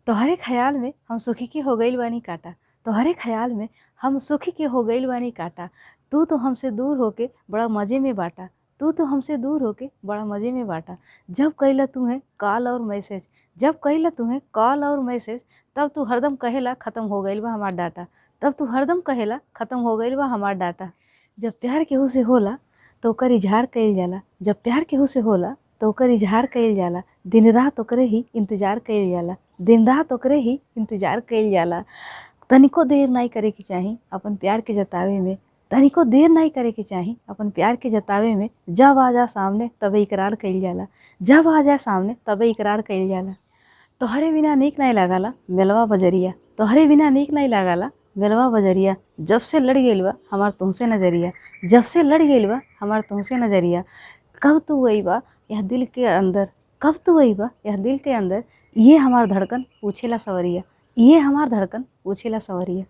तोहरे ख्याल में हम सुखी के हो गइल बानी काटा, तोहरे ख्याल में हम सुखी के हो गइल बानी काटा। तू तो हमसे दूर होके बड़ा मज़े में बाटा, तू तो हमसे दूर होके बड़ा मज़े में बाटा। जब कइला तूहे कॉल और मैसेज, जब कइला तूहे कॉल और मैसेज, तब तू हरदम कहेला ख़त्म हो गइल बा हमार डाटा, तब तू हरदम कहेला ख़त्म हो गइल बा हमार डाटा। जब प्यार केहू से होला तो ओकर इजहार कइल जाला, जब प्यार केहू से होला तो ओकर इजहार कइल जाला। दिन रात ओकरे ही इंतज़ार कइल जाला, दिन रात ओकरे ही इंतज़ार कइल जाला। तनिको देर नाहीं करे के चाही अपन प्यार के जतावे में, तनिको देर नाहीं करे के चाही अपन प्यार के जतावे में। जब आ जा सामने तबे इकरार कइल जाला, जब आ जा सामने तबे इकरार कइल जाला। तोहरे बिना नीक नाहीं लागला मेलवा बजरिया, तोहरे बिना नीक नाहीं लागला मेलवा बजरिया। जब से लड़ गइल बा हमार तुहसे नज़रिया, जब से लड़ गइल बा हमार तुहसे नज़रिया। कब तू अइबा यह दिल के अंदर, कब तू अइबा यह दिल के अंदर, ये हमार धड़कन पूछेला सवरिया, ये हमार धड़कन पूछेला सवरिया।